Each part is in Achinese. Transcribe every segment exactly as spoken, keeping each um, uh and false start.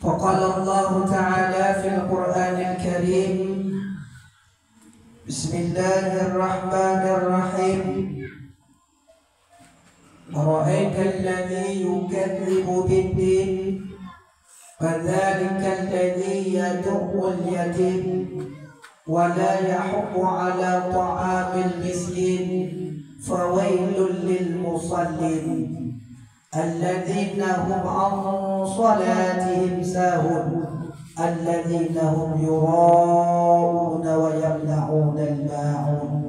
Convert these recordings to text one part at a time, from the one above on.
وقال الله تعالى في القرآن الكريم: بسم الله الرحمن الرحيم. أرأيت الذي يكذب بالدين، فذلك الذي يدع اليتيم، ولا يحض على طعام المسكين، فويل للمصلين، الذين هم عن صلاتهم ساهون، الذين هم يراءون ويمنعون الماعون.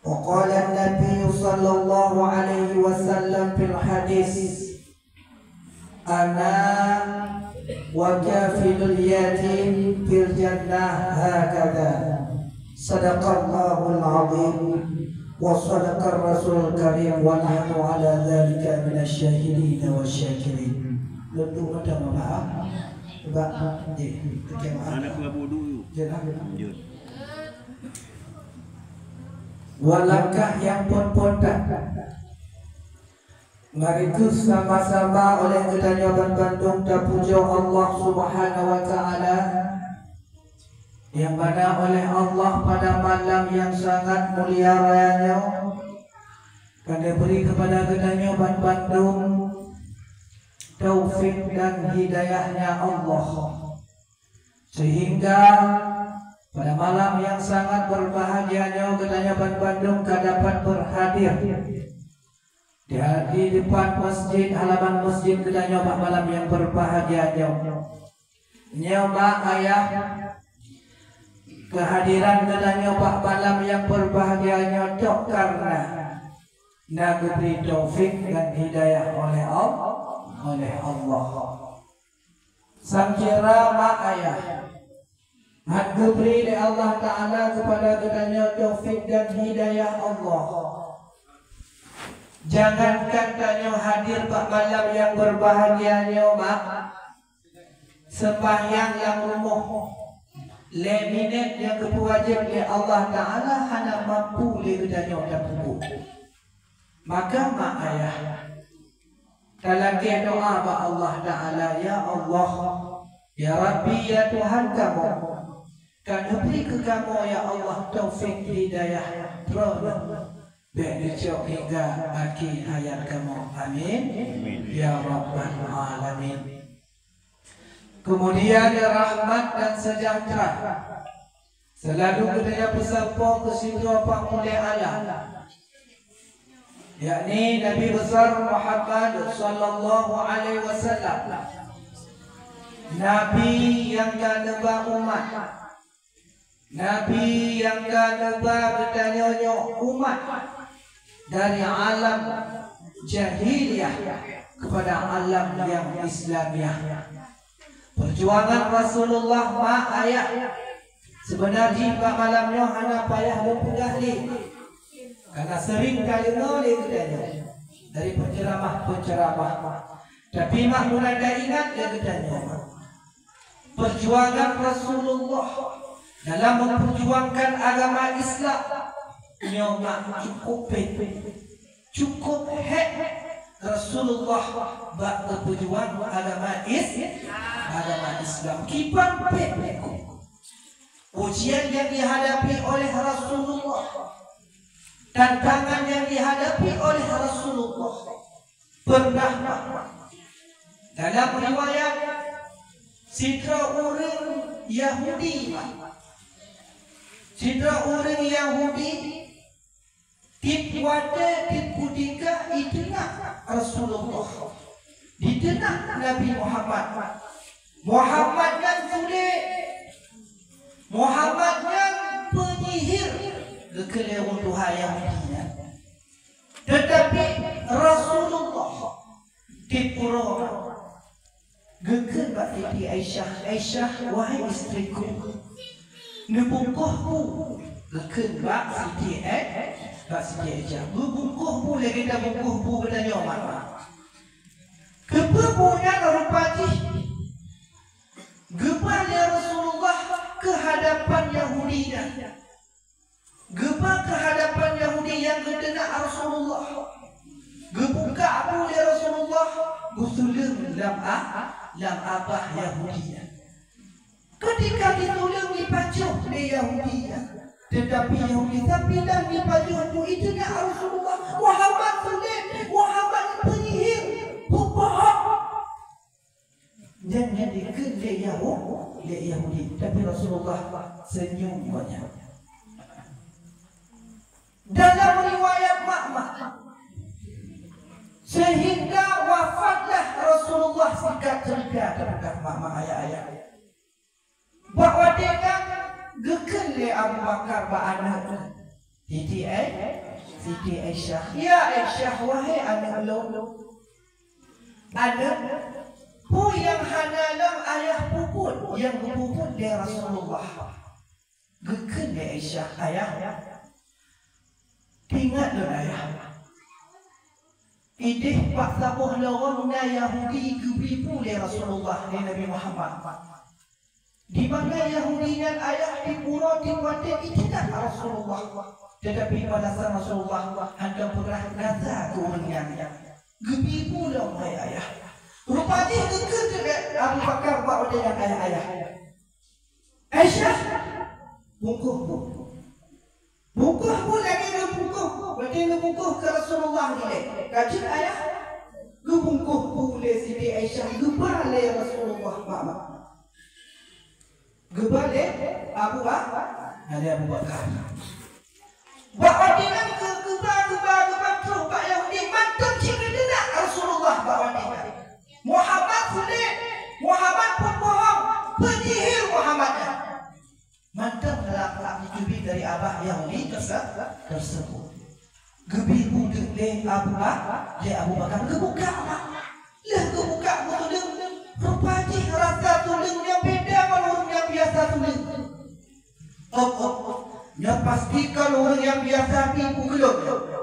وقال النبي صلى الله عليه وسلم في الحديث: أنا وكافل اليتيم في الجنة هكذا. صدق الله العظيم وصدق الرسول الكريم ونحن على ذلك من الشاهدين والشاكرين. Lôn tutup mata, maaf. Sebab, eh, terkena. Anak buah bodoh tu. Jelah. Lanjut. Walangkah nyang phon-phon that. Mari kheueh sama-sama oleh geutanyoe banmandum tapujoe Allah Subhanahu wa Ta'ala, nyang mana oleh Allah pada malam nyang sangat mulia raya nyoe ka neubri keupada geutanyoe banmandum taufik dan hidayahnya Allah. Sehingga pada malam yang sangat berbahagia nyoe geutanyoe banmandum ka dapat berhadir di, di depan masjid, halaman masjid geutanyoe bak malam yang berbahagia nyoe. Nyoe mak ayah, kehadiran geutanyoe bak malam yang berbahagia nyoe tok karena na geubri taufik dan hidayah oleh Al-, oleh Allah. Sangkira mak ayah, han geubri lé Allah Ta'ala keupada geutanyoe taufik dan hidayah Allah. Jangankan tanyoe hadir bak malam nyang berbahagia nyoe, mak, seumbahyang lam rumoh lhèe minèt nyang geupeuwajéb lé Allah Ta'ala hana mampu lé geutanyoe tapeubuet. Maka mak ayah, talakèe doa bak Allah Ta'ala, "Ya Allah, ya Rabbi, ya Tuhan kamoe, ka neubri keu kamoe, ya Allah, taufik hidayah Droeneuh, bèk neucok hingga akhé hayat kamoe. Amin. Amin. Ya Rabbal Alamin." Kemudian rahmat dan sejahtera selalu geutanyoe peusampoe keu sidroe pangulèe alam, yakni Nabi Besar Muhammad sallallahu alaihi wasallam, Nabi nyang ka neuba umat, Nabi nyang ka neuba geutanyoe nyoe umat dari alam jahiliyah kepada alam yang Islamiah. Perjuangan Rasulullah, mak ayah, seubeuna jih bak malam nyoe hana payah lôn peugah lé, karena sering ka deungoe lé geutanyoe dari penceramah-penceramah. Tapi mak, meunan taingat lé geutanyoe, mak, perjuangan Rasulullah dalam memperjuangkan agama Islam nyoe, mak, cukup pèh, cukup hék Rasulullah bak geupeujuang agama Is-, agama Islam. Kiban pèh ujian yang dihadapi oleh Rasulullah, tantangan yang dihadapi oleh Rasulullah. Pernah dalam riwayat, sidroe ureueng Yahudi, sidroe ureueng Yahudi tiep watèe, tiep kutika jiteunak Rasulullah, jiteunak Nabi Muhammad. Muhammad nyan sulet, Muhammad nyan peunyihir, geukheun lé ureueng tuha Yahudi nyan. Teutapi Rasulullah tiep uroe geukheun bak Siti Aisyah, "Aisyah, wahai istriku, neubungkoh bu," geukheun bak Siti Ai-, bak Siti Aisyah. Geubungkoh bu, lagèe tabungkoh bu geutanyoe, mak. Keupeue bu nyan rupa jih geuba lé Rasulullah keu hadapan Yahudi nyan. Geuba keu hadapan Yahudi nyang geuteunak Rasulullah. Geubuka bu lé Rasulullah, geuseuleueng lam a-, lam abah Yahudi nyan. Ketika jituleueng jipajoh lé Yahudi nyan, teutapi Yahudi sapi dan jipajoh tu itu na Rasulullah, Muhammad sulet, Muhammad peunyihir, peubohong. Nyan, nyan dikheun lé Yahu-, lé Yahudi, tapi Rasulullah senyum banyak. Dalam riwayat Ma'mar, sehingga wafatlah Rasulullah singkat cerita teupeugah Ma'mar ayah-ayah. Bak watée nyan geukheun lé Abu Bakar bak aneuëk, Siti Ai-, Siti Aisyah, "Ya Aisyah, wahai aneuëk lôn, aneuëk, peue nyang hana lom ayah peubuet nyang geupeubuet lé Rasulullah?" Geukheun lé Aisyah, "Ayah, ingat lôn ayah. Ideh bak saboh lorong na Yahudi geubri peue lé Rasulullah, lé Nabi Muhammad. Di mana Yahudi nyan ayah, di pura, di watée iteudak Rasulullah. Teutapi balasan Rasulullah hana peurah rasa keu ureuëng nyan. Geubri peue lom hai ayah?" Rupa jih geukheun lé Abu Bakar bak watée nyan ayah-ayah, "Aisyah, bungkôh peue." Bungkôh peue lagée geubungkôh, watée geubungkôh keu Rasulullah dilée. Ka jeuet ayah, geubungkôh peue lé Siti Aisyah, geuba lé Rasulullah bak, geuba lé Abu Ba-, lé Abu Bakar. Bak watée nyan geu-, geuba, geuba, geuba trôh bak Yahudi, mantong cit geuteunak Rasulullah bak watée nyan. Muhammad sulet, Muhammad peubohong, peunyihir Muhammad nyan. Mantong lam-lam jiteubiet dari abah Yahudi terse-, tersebut. Geubri budeuk lé Abu Ba-, lé Abu Bakar, geubuka, Pak. Lheueh geubuka geutuleueng, rupa jih rasa tuleueng nyan beda ngon ureuëng nyang biasa tuleueng. "Oh, oh, oh, nyoe pasti kon ureuëng nyang biasa tipu keu lôn.